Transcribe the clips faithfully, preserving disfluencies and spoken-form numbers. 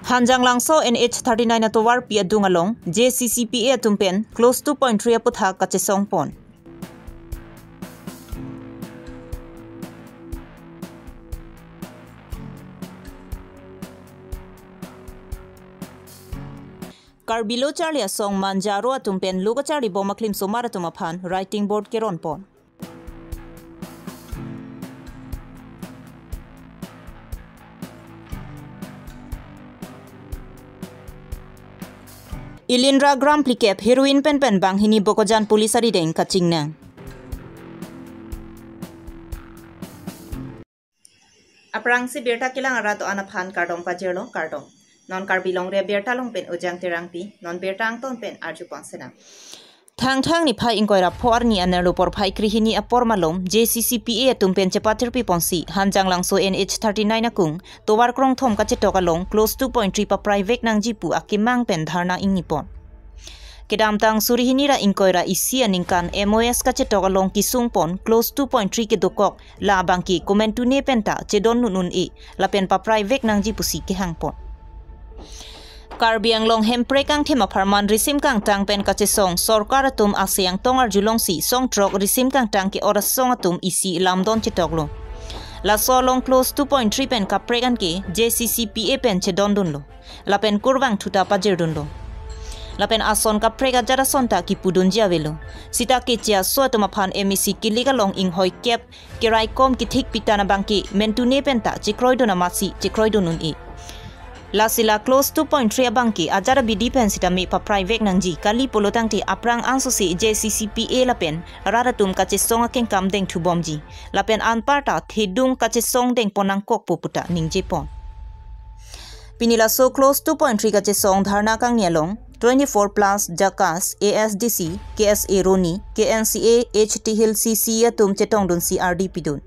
Hanjanglangso N H thirty-nine atovarpi adung along J C C P A atum pen clause two point three aputhak kachesong pon. Karbi Lo Charli Asong Manjaro atum pen lo kacharli bom aklim osomar atum aphan writing board keron pon. Elindra gram phlikep heroin pen pen banghini Bokajan police arideng kachingnang. Aphrangsi birta kelang arat do-an aphan kardom pajirlo, kardom. Non Karbi Longri Abirta along pen Ujang Terangpi, non birta angton pen arju pon sinang. Thangthang niphai ingkoi ra pho arni anerlo porphai krehini apor malom J C C P A atum pen chepatirpi ponsi Hanjanglangso N H thirty-nine akung tovar krongthom kachetok along clause two point three paprai vek nangji pu akemang pen dharna ingni pon. Kedamtang suri hini ra ingkoi ra isi aningkan M O S kachetok along kesung pon clause two point three kedokok la abangke komentune penta chedondun un-e lapen paprai vek nangji pusi kehang pon. Karbi Anglong Hemprek angthim apharman risim kangtang pen kachesong sorkar atum aseng tong arjulongsi song throk risim kangtang ke-or asong atum isi lamdon chetoklo. Laso along clause two point three pen kaprek anke J C C P A pen chedondunlo. Lapen kurvangthu ta pajirdunlo. Lapen ason kaprek ajat ason ta kipudunji avelo. Sita keche aso atum aphan M A C kilik along inghoi kep keraikom kethik pitan abangke mentune penta chekroidun amatsi chekroidun un-e. Lasi la clause two point three abangke ajat abidi pen sitame paprai vek nangji kali pulo tangte aphrang angsose J C C P A lapen rat atum kachesong akengkam dengthu bomji. Lapen anparta thedung kachesong dengpon nangkokpo puta ningje pon. Pini laso clause two point three kachesong dharna kangni along twenty-four plus JACAS, A S D C, K S A Roni, K N C A H T Hill C C atum chetongdunsi ardi pidun.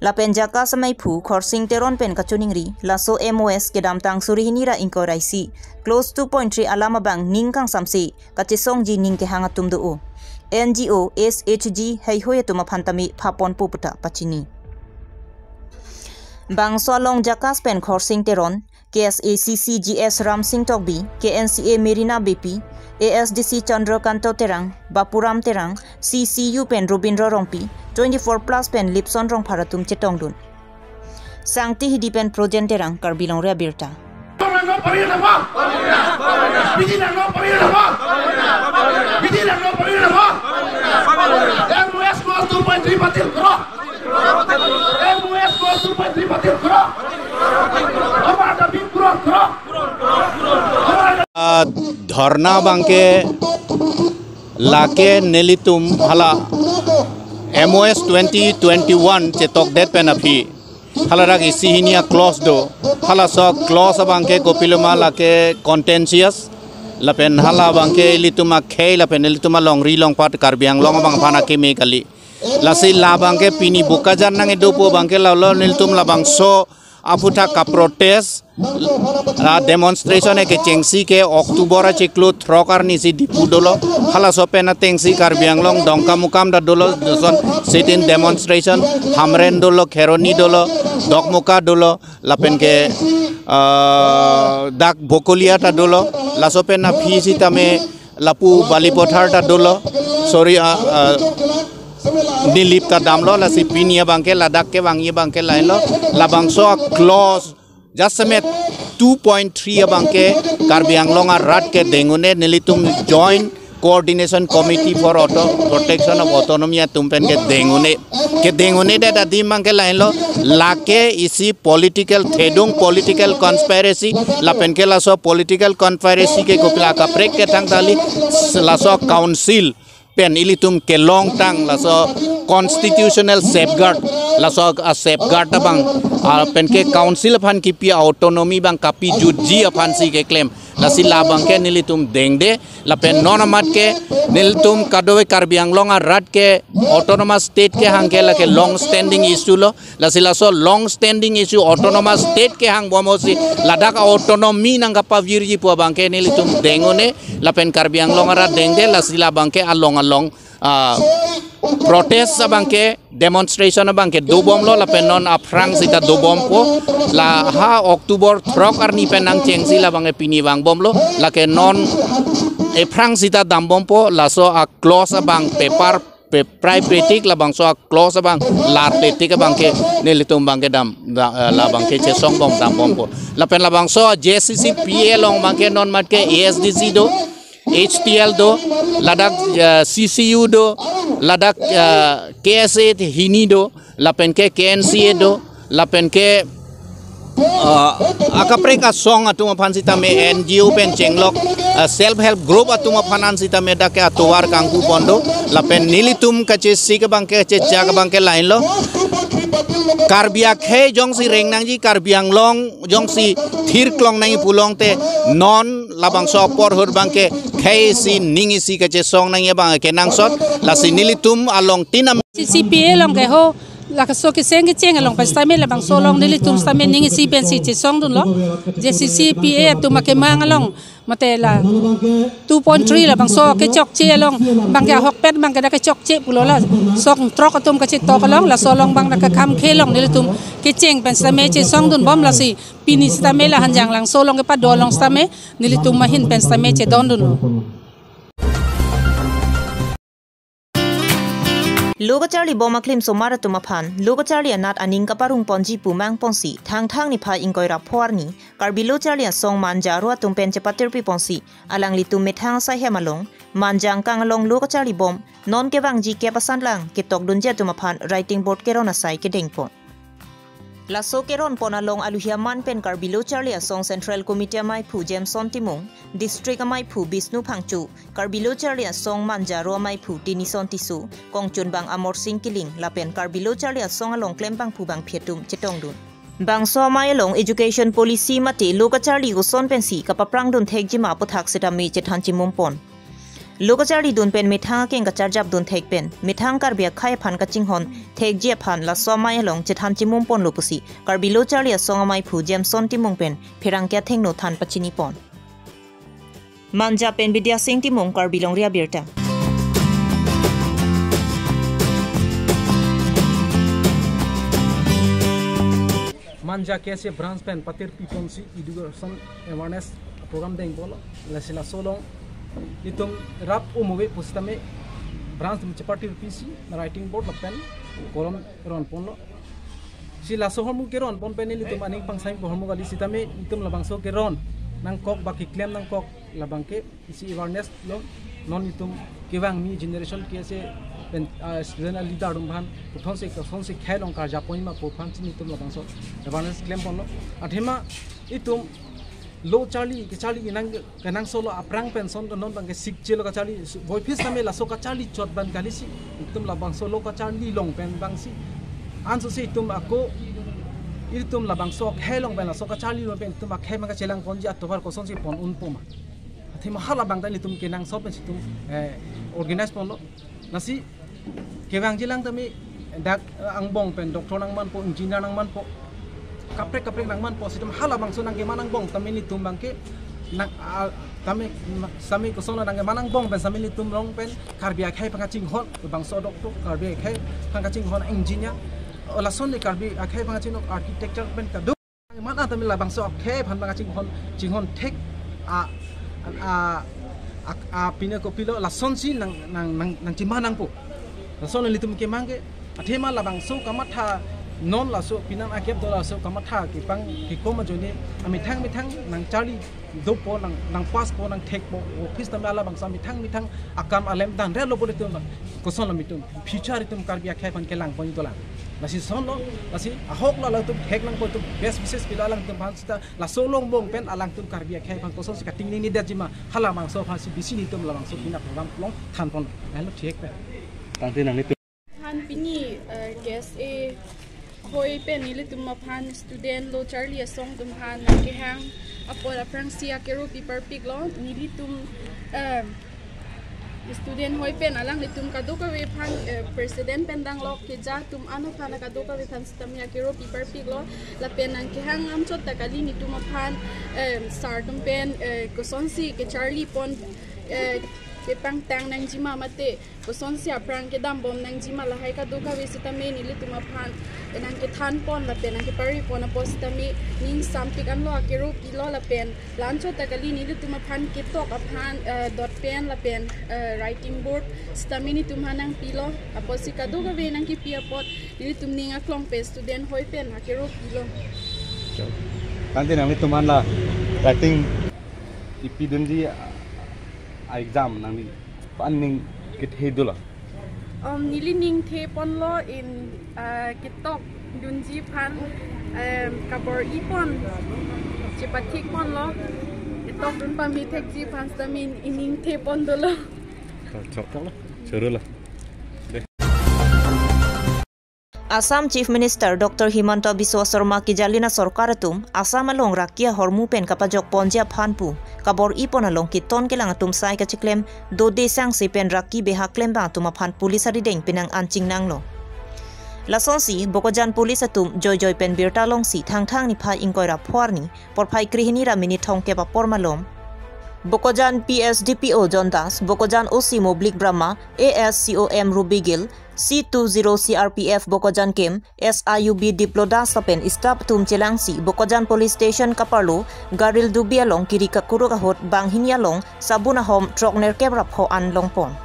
Lapen JACAS amaiphu Khorsing Teron pen kachoningri, laso M O S kedamtang suri hini ra ingkoi ra isi clause two point three alam abang ning kangsamse kachesongji ning kehang atum do-o. N G O, S H G, heihoi atum aphan tame phaponpo puta pachini. Bangso along JACAS pen Khorsing Teron, K S A C C G S Ramsing Tokbi, K N C A Merina Beypi, A S D C Chandra Kanto Terang, Bapuram Terang, C C U pen Robindra Rongpi, twenty-four plus pen Lipson Rongphar atum chetongdun. Sangti Hidi pen Projen Terang, Karbi Longri Abirta. Ah, dharna abangke lake nelitum hala M O S twenty twenty-one chetokdet pen aphi. Hala rak isi hini a-clause do. Halaso clause abangke kopiloma lake contentious. Lapen hala abangke ilitum akhei, lapen ilitum alongri longpat Karbi Anglong abang aphan akeme kali. Lasi la abangke pini Bokajan nangkedopo abangke lalo nelitum labangso aphuthak ka-protest. La demonstration ekechengsi ke October achiklo throk arnisi Diphu dolo. Halaso pen atengsi Karbi Anglong Dongkamukam ta dolo, lason sit-in demonstration, Hamren dolo, Kheroni dolo, Dokmoka dolo, lapen ke, ah, dak Bokolia ta dolo. Laso pen aphi sitame lapu Balipathar ta dolo. Sorry, ah, ah, Nilip ta damlo, lasi pini abangke ladak kevangji abangke lahenlo. Labangso clause jasemet two point three abangke Karbi Anglong arat ke deng un-e, nelitum Joint Coordination Committee for Auto-, Protection of Autonomy atum pen ke deng un-e. Kedeng un-edet adim abangke lahenlo, lake isi political thedung, political conspiracy, lapen ke laso political conspiracy ke kopila kaprek kethang tali, laso council pen ilitum kelongtang laso constitutional safeguard, laso a-safeguard abang, ah, pen ke council aphan kipi autonomy abang kapejutji aphansi keklem. Lasi la abangke nelitum dengde, lapen non amat ke nelitum kadokave Karbi Anglong arat ke autonomous state kehang ke lake long standing issue lo. Lasi laso long standing issue autonomous state kehang bom ahutsi ladak autonomy nangkapavirji pu abangke nelitum deng un-e, lapen Karbi Anglong arat dengde, lasi la abangke along along ah, protest abangke, demonstration abangke dobomlo lapen non aphrang sita dobompo. La ha October throk arni pen nangchengsi labangke pini vangbomlo. Lake non ephrang sita dambompo, laso a-clause abang paper pe-, prai petik labangso a-clause abang lat petik abangke nelitum abangke dam, da-, eh, labangke chesongbom dambompo. Lapen labangso J C C P A along abangke non matke A S D C do, H T L do, ladak, eh, C C U do, ladak, eh, K S A hini do, lapen ke K N C A do, lapen ke, eh, akaprek asong atum aphan sitame N G O pen chenglok, eh, self help group atum aphan an sitame dak ke atovar kangku pon do, lapen nelitum kachesik abangke, kachechak abangke lahenlo. Karbi akhei jongsi reng nangji, Karbi Anglong jongsi thirklong nangji pulote non labangso apor ahut abangke khei isi ning isi kachesong nangji abang kenangsot, lasi nelitum along tinam. J C C P A along ke ho, laso keseng kecheng along pen sitame labangso along nelitum sitame ning isi pensi chesongdunlo. J C C P A atum akemang along mate la two point three labangso kechokche along abangke ahokpet abangke dak kechokche pulo, la song throk atum kachetok along, laso along abang dak kekhamkhe along nelitum kecheng pen sitame chesongdunbom, lasi pini sitame la Hanjanglangso along kepado along sitame nelitum ahin pen sitame chedondunlo. Lo kacharlibom aklim osomar atum aphan lo kacharli anat aning kaparung ponji pu mang ponsi Thangthang niphai ingkoi ra pho arni Karbi Lo Charli Asong Manja Aro atum pen chepatirpi ponsi alanglitum methang asai hem along Manja angkang along lo kacharlibom non kevangji kep asan lang ketokdunji atum aphan writing board keron asai kedengpon. Laso keronpon along aluhi aman pen Karbi Lo Charli Asong Central Committee amaiphu Jameson Timung, District amaiphu Bishnu Phangcho, Karbi Lo Charli Asong Manja Aro amaiphu Tenison Tisso, kongchunbang Amarsing Killing, lapen Karbi Lo Charli Asong along klembangphu bangphi atum chetongdun. Bangso amei along education policy mate lo kacharli koson pensi kapaprangdun thekjima aputhak sitame chethan chimumpon. Lo kacharlidun pen methang akeng kacharjapdun thek pen methang Karbi akhei aphan kachinghon thekji aphan laso amei along chethan chimumponlo pusi Karbi Lo Charli Asong amaiphu Jameson Timung pen pherangke athengno than pachinipon. Manja pen Bidya Sing Timung, Karbi Longri Abirta. Manja K S A branch pen patirpi ponsi education awareness program dengponlo, lasi laso along itum rap umove pusitame branch atum chepatirpisi writing board lapen kolom ronponlo. Si laso ahormu keronpon pen nelitum aning pangsai ahormu kali sitame itum labangso keron nangkok ba keklem nangkok labangke isi awareness lo, non itum kevangmi generation K S A pen, ah, student leader atum aphan puthot si, puthot si khei along karjapon ma pu aphan si itum labangso awareness klemponlo. Athema itum lo charli, kacharli kenang, kenangsot lo aphrang pen ason non abangke sikche lo kacharli, voiphit sitame laso kacharli chot abang kali si, itum labangso lo kacharli along pen abang si. Anso si itum ako, itum labangso akhei along pen laso kacharli along pen itum akhei abang kachelang ponji atovar koson si pon unpo ma. Athema hala abang ta itum kenangsot pen si itum, eh, organize ponlo. Lasi kevangji lang tame dak, eh, angbong pen doctor nangmanpo, engineer nangmanpo, kaprek kaprek nangmanpo, situm halabangso nangkeman angbong tame nelitum abangke nang, ah, tame, sitame koson nangkeman angbong pen sitame nelitum along pen Karbi akhei aphan kachinghon bangso doctor, Karbi akhei aphan kachinghon engineer, o lason le Karbi akhei aphan kachinghon architecture pen kaduk. Mana tame labangso akhei aphan abang chinghon, chinghon thek a, a, a, a, pine kopilo lasonsi nang, nang, nang, nangchiman nangpo. Lason nelitum kemang ke, athema labangso kamatha non laso pinan akep do laso kamatha kepang kekom ajoine amethang methang nangcharli dopo nang, nangpaspo nangthekpo, office tame labangso amethang methang akam alem danre lo bole tum koson lo mitum. Future itum Karbi akhei aphan kelang pon itolang. Lasi sonlo, lasi ahok lo alangtum thek nangpo itum best wishes pilo alangtum aphan sita laso along angbong pen alangtum Karbi akhei aphan kosonsi kating ningni detji ma halabangso aphansi bisi nelitum labangso pina program along thanpon. Lahenlo thek pen. Tangte nanglitum. Han pini, eh, K S A hoi pen nelitum aphan student lo charli asong atum aphan nangkehang apor aphrangsi akero piparpiklo nelitum, eh, student hoi pen alanglitum kadokave aphan, eh, president pen danglok keja atum ano aphan kadokave aphan sitame akero piparpiklo lapen nangkehang amchot ta kali nelitum aphan, eh, sir atum pen, eh, kosonsi kecharli pon, eh, Kepangtang nangjima mate, kosonsi aphrang kedam bom nangjima lahai kadokave sitame nelitum aphan nangkethan pon lapen nangkepari pon apot sitame ning sampik anlo, akero pilo lapen la-anchot ta kali, nelitum aphan ketok aphan, eh, dot pen lapen, eh, writing board sitame nelitum aphan nangpilo, apotsi kadokave nangkepi apot nelitum ning aklong pen student hoi pen akero pilo. Tangte nanglitum aphan la writing ipidunji a, a exam nangliphan ning kethe dolang? Om, neli ning the ponlo in, ah, ketok dunji aphan, em, kabor-i pon, chepathik ponlo, ketok dun pame thekji aphan sitame in ning the pon dolo. Chok, chok lo, choro lo. Assam Chief Minister Doctor Himanta Biswa Sarma kejalin asorkar atum Assam along raki ahormu pen kapajok ponji aphan pu kabor-i pon along keton kelang atum sai kachiklem dode sangse pen raki beha klembang atum aphan police arideng penang an chingnanglo. Lasonsi Bokajan police atum joijoi pen birta longsi Thangthang niphai ingkoi ra pho arni porphai krehini ra minit thomkep apor malom Bokajan P S D P O John Das, Bokajan O C Moblik Brahma, A S C O M Ruby Gill, C two zero C R P F Bokajan Camp, S I U B Diplo Das lapen staff atum chelangsi Bokajan Police Station kaparlo Garil Dubi along kiri kakuruk ahut banghini along sabun ahom throk nerkep ra pho an longpon.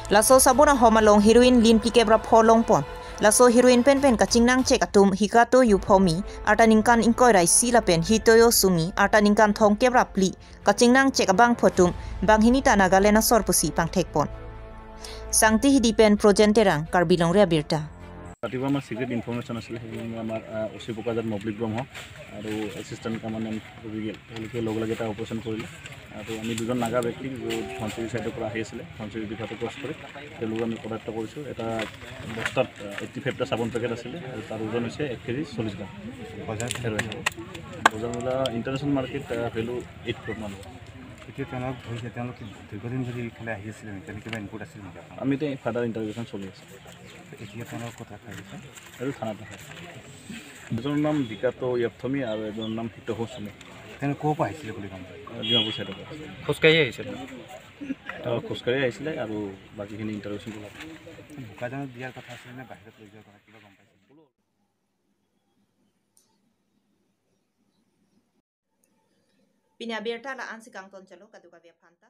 Laso sabun ahom along heroin lim phlikep ra pho longpon. Laso heroin penpen kachingnang chek atum Hikato Yuphomi, arta ningkan ingkoi ra isi lapen Hitoyo Sumi, arta ningkan thomkep ra phli, kachingnang chek abangphu atum banghini ta Nagaland asor pusi pangthekpon. Sangti Hidi pen Projen Terang, Karbi Longri Abirta. ৰাতিপুৱা আমাৰ secret information আছিলে, সেইকাৰণে আমাৰ, আহ, অ চি বোকাজান মবলিক ব্ৰহ্ম আৰু assistant commandant ৰবি গিল, তেওঁলোকে লগে লগে এটা অপাৰেশ্যন কৰিলে। আৰু আমি দুজন নাগা ব্যক্তি, য'ত ধনশিৰি ছাইডৰ পৰা আহি আছিলে, ধনশিৰি বিঘাটো ক্ৰছ কৰি তেওঁলোকক আমি কটায়ত্ত কৰিছোঁ। এটা বস্তাত, আহ, এইট্টি ফাইভটা চাবোন পেকেট আছিলে আৰু তাৰ ওজন হৈছে এক কেজি চল্লিছ গ্ৰাম। বজাৰ? হেৰইন। বজাৰ মূল্য ইণ্টাৰনেশ্যনেল মাৰ্কেট, আহ, ভেলু এইট ক্ৰ'ৰ মান হ'ব। এতিয়া তেওঁলোকক ধৰিছে, তেওঁলোকে দীৰ্ঘদিন ধৰি ইফালে আহি আছিলে নেকি? তেনেকে কিবা ইনপুট আছিল নেকি আপোনাৰ? আমি এতিয়া ফাৰ্ডাৰ ইণ্টাৰভিউখন চলি আছে। এতিয়া তেওঁলোকক ক'ত ৰখা হৈছে? এইটো থানাত ৰখা হৈছে। এজনৰ নাম দিকাতো য়াপথমি আৰু এজনৰ নাম হিতহ চুমি। তেওঁলোক ক'ৰ পৰা আহিছিলে বুলি গম পাইছে? ডিমাপুৰ চাইডৰ পৰা। খোজকাঢ়ি আহিছিলে? তেওঁ খোজকাঢ়ি আহিছিলে আৰু বাকীখিনি ইণ্টাৰভিউখন ওলাব। বোকাজানত দিয়াৰ কথা আছিলে নে বাহিৰত লৈ যোৱাৰ কথা, কিবা গম পাইছে? Pini abirta la-ansi kangton chalo, kadokave aphanta.